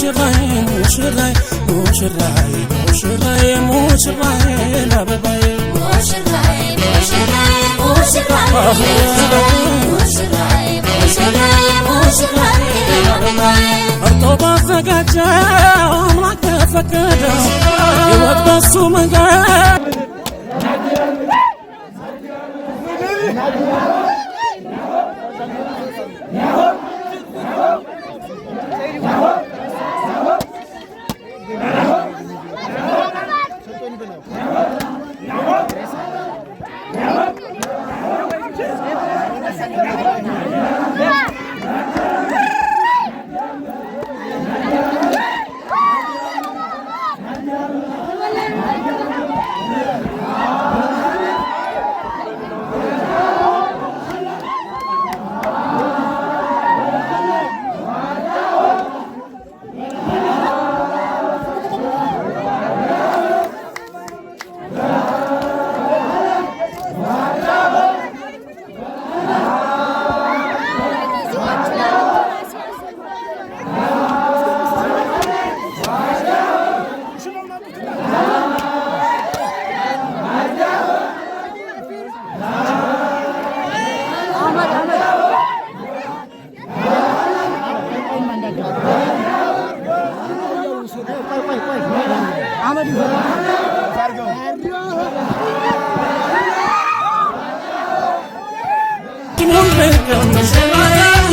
ሙሽራዬ ሙሽራዬ ሙሽራዬ ሙሽራዬ ሙሽራዬ አበባዬ ሙሽራዬ ሙሽራዬ ሙሽራዬ ሙሽራዬ ሙሽራዬ ሙሽራዬ አበባዬ። መርጦ ባዘጋጀው አምላክ በፈቀደው ሕይወት በሱ መንገድ።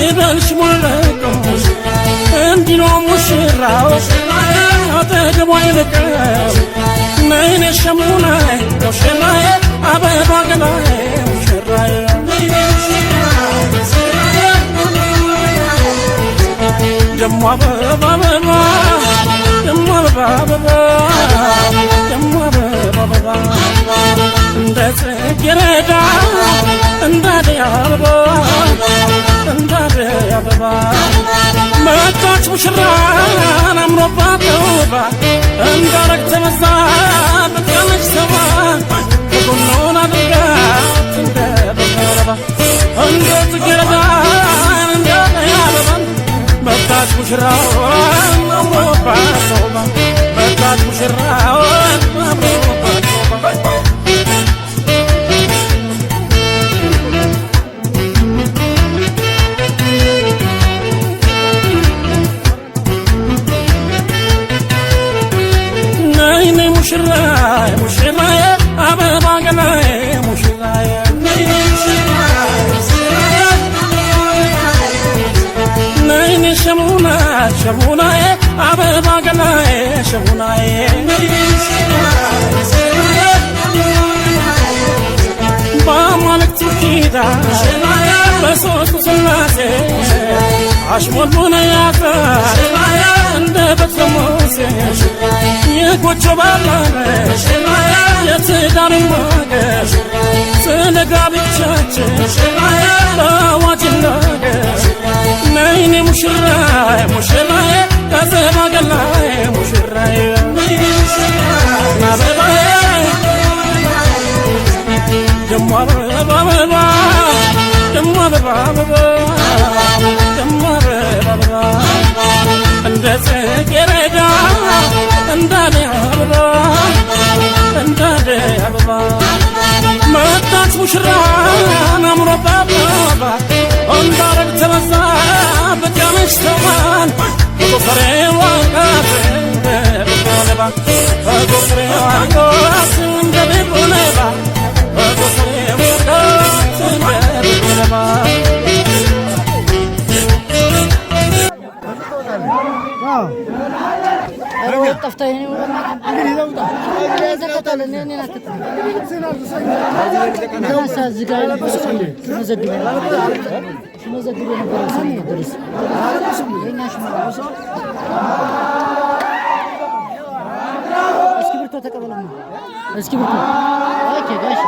ይበልሽ ሙልቅም እንዲህ ነው ሙሽራው አጠገቧ አይርቅም። ነይኔ ሸሙናዬ ሙሽራዬ አበባ ገላዬ ሙሽራዬ ደሞ አበባ አበባ ደሞ አበባ አበባ ደሞ አበባ አበባ እንደ ጽጌረዳ እንደ አደይ አበባ እንደ አደይ አበባ መጣች ሙሽራን አምሮባት ተውባ እንዳረግ ተመዛ በቀመች ሰባ ከጎኗን አድርጋት እንደ በረባ እንደ ጽጌረዳ እንደ አደይ አበባ መጣች ሙሽራዋን አምሮባት ተውባ መጣች ሙሽራዋን አምሮባት ተውባ። ነይ ነይ ሙሽራዬ ሙሽራዬ አበባ ገላዬ ሙሽራዬ ነይ ነይ ሸሙና ሸሙናዬ አበባ ገላዬ ሸሙናዬ በአማልክቱ ኪዳን በሦስቱ ሥላሴ አሽሞንሙን ያዘ እንደ በትረ ሙሴ የጎጆ ባላለሽ የትዳር ማገር ስለ ጋብቻችን በአዋጅ ይነገር። ነይ ነይ ሙሽራዬ ሙሽራዬ ከዘባ ገላዬ ሙሽራዬ አበባዬ ደሞ አበባ አበባ ደሞ አበባ አበባ ደሞ አበባ አበባ እንደ ጽጌረዳ እንደ አደይ አበባ እንደ አደይ አበባ መጣች ሙሽራን አምሮባት አበባ እንዳረግ ተበዛ በጫነች ተዋን በጎፈሬ ዋቃት እንደ ብርቱካን በጎፈሬ ዋቃት እንደ ብርቱካን በጎፈሬ ዋቃት እንደ ብርቱካን። ጠፍተህ ሲመዘግብ የነበረው ሰው ነበር። የእኛ እስክሪብቶ ተቀበለማ። እስክሪብቶ okay ጋሽ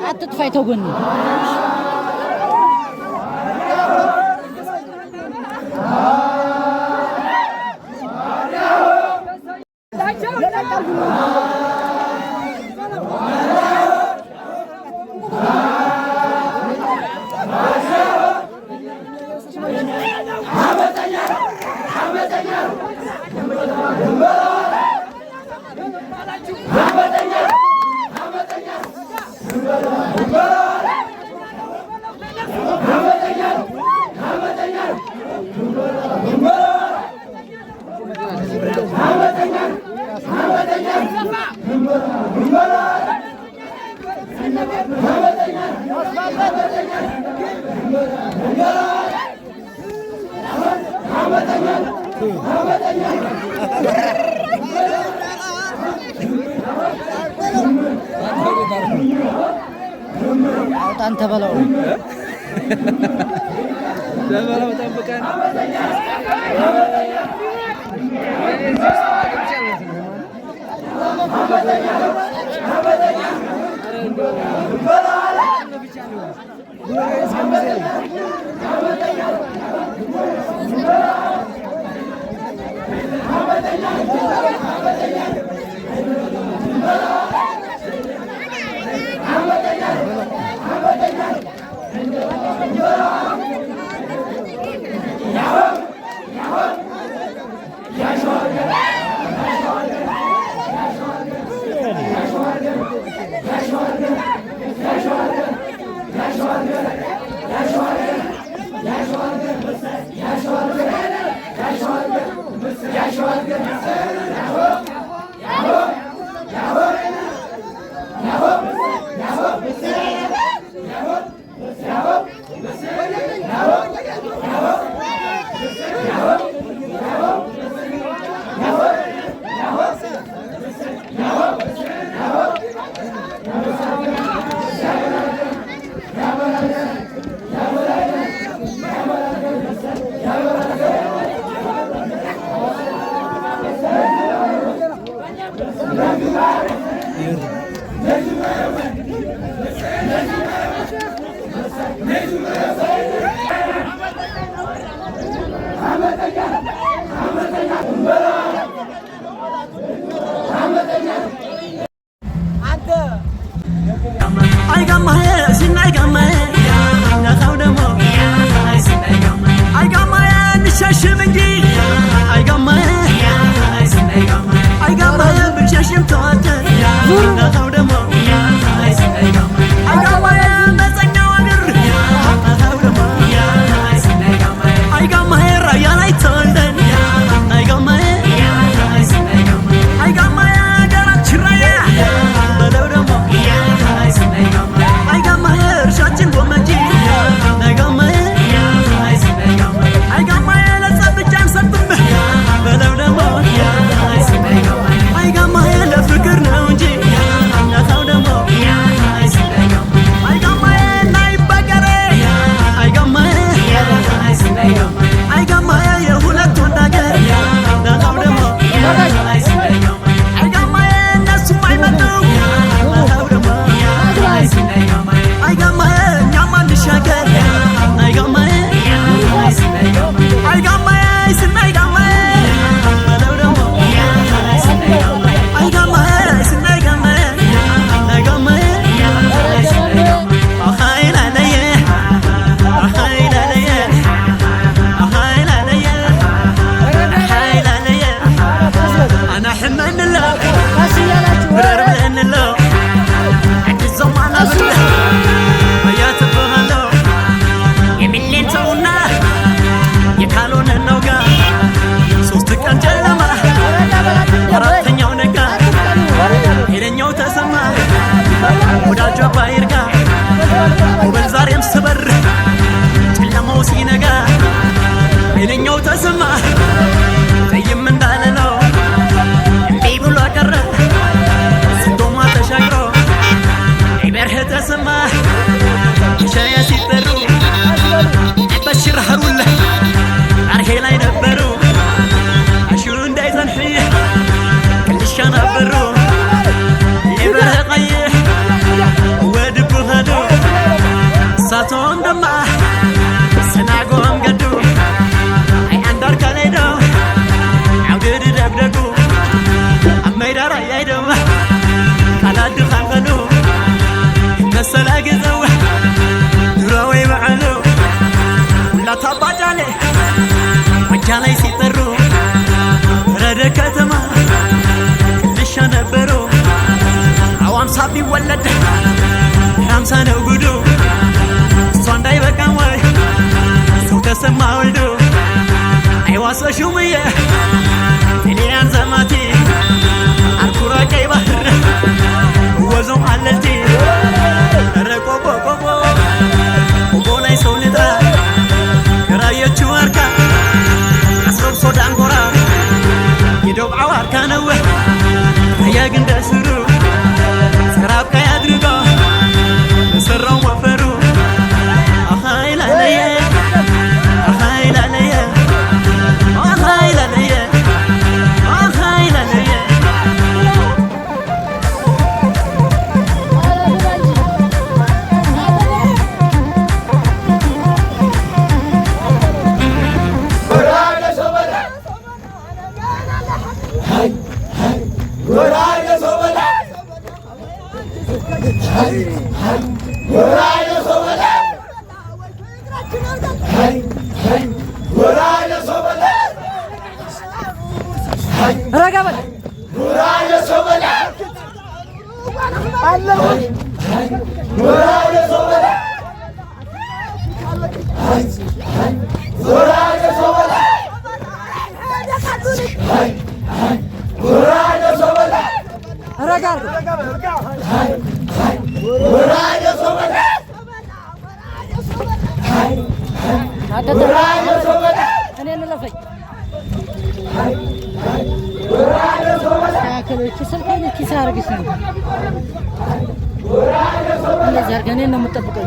አትጥፋይ ተጎን። አውጣን ተበላው። ተበላው ጠብቀን። አይጋማዬ እንሸሽም እንጂ አይጋማዬ፣ አይጋማዬ ብንሸሽም ተዋደን ነኸው ደግሞ አይጋማዬ መፀኛው አገር ነኸው ደግሞ አይጋማዬ ራያ ላይ ተወልደን አይጋማዬ፣ አይጋማዬ ሀገራችን ራያ በለው ደግሞ አይጋማዬ እርሻችን ጎመጂ አይጋማዬ፣ አይጋማዬ ለጸብ እጅ አንሰጥም በለው ደግሞ አይጋማዬ ለፍቅር ነው እንጂ ነኸው ደግሞ አይጋማዬ ናይበገሬ አይጋማዬ፣ አይጋማዬ የሁለት ወንድ አገር ነኸው ደግሞ አይጋማዬ እነሱም አይመጡ ነኸው ደግሞ አይጋማዬ እኛም አንሻገር አይጋማዬ፣ አይጋማዬ ስናይጋማዬ በለው ደግሞ አይጋማዬ ስናይጋማዬ አይጋማዬ አኻይላለየ አኻይላለየ አኻይላለየ አኻይላለየ አና ሕመንሎ ቀስ እያላችሁ ብረር ብለንሎ ዕድዞም አናብለ አያትብሃሎ የሚሌን ሰውና የካልሆነ ነው ጋ 3 ቀን ጨለማ አራተኛው ነጋ ሄደኛው ተሰማ ወዳጇ ባይርጋ ውበል ዛሬም ስበር ጨለማው ሲነጋ ኃይለኛው ተሰማ ጠይም እንዳለ ነው እምቢ ብሎ ቀረ ስንቶማ ተሻግሮ በርህ ተሰማ ሻያ ሲጠሩ በሽር ሀሩለ አርሄ ላይ ነበሩ አሹ እንዳይዘንሒ ቅልሻ ነበሩ የበርህ ቀይሕ ወድቡ ኸዱ እሳቶም ድማ ሰናጎም ገዱ አይ አንዳር ካለይዶ ዓውድድ ደግደጉ ኣብ ሜዳ ራያይዶ ቃላት ድኻም ከሉ መሰላ ግዘው ድሮ ወይ በዓሉ ሁላታ ባጃሌ ወጃ ላይ ሲጠሩ ረደ ከተማ ቅልሻ ነበሩ አው 50 ቢወለድ 50 ነው ጉዱ እሷ እንዳይበቃም ወይ ሰው ተሰማ ወልዶ አይዋሰ ሹምዬ ጤልያን ዘማቲ አርኩራ ቀይ ባህር ወዞም አለልቲ። ረጋ በል። ረጋ አድርገው። እኔን እለፈኝ። ስልኬን ኪስ አድርግሽ ነው። እንደዚህ አድርገህ እኔን ነው የምጠብቀው።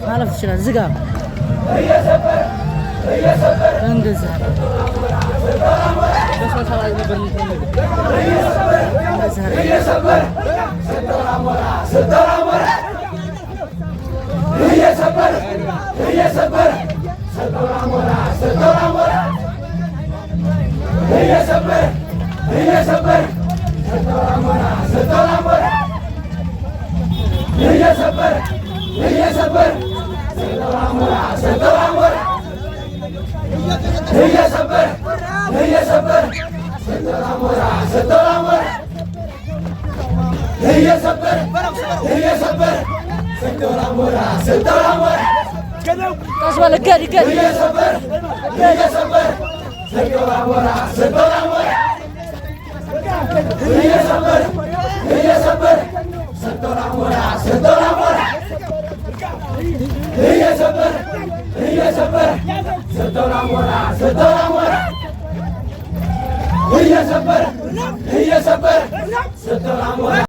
ማለፍ ትችላለህ። ዝጋ። እንደዚህ ቀስ በል። እገድ እገድ።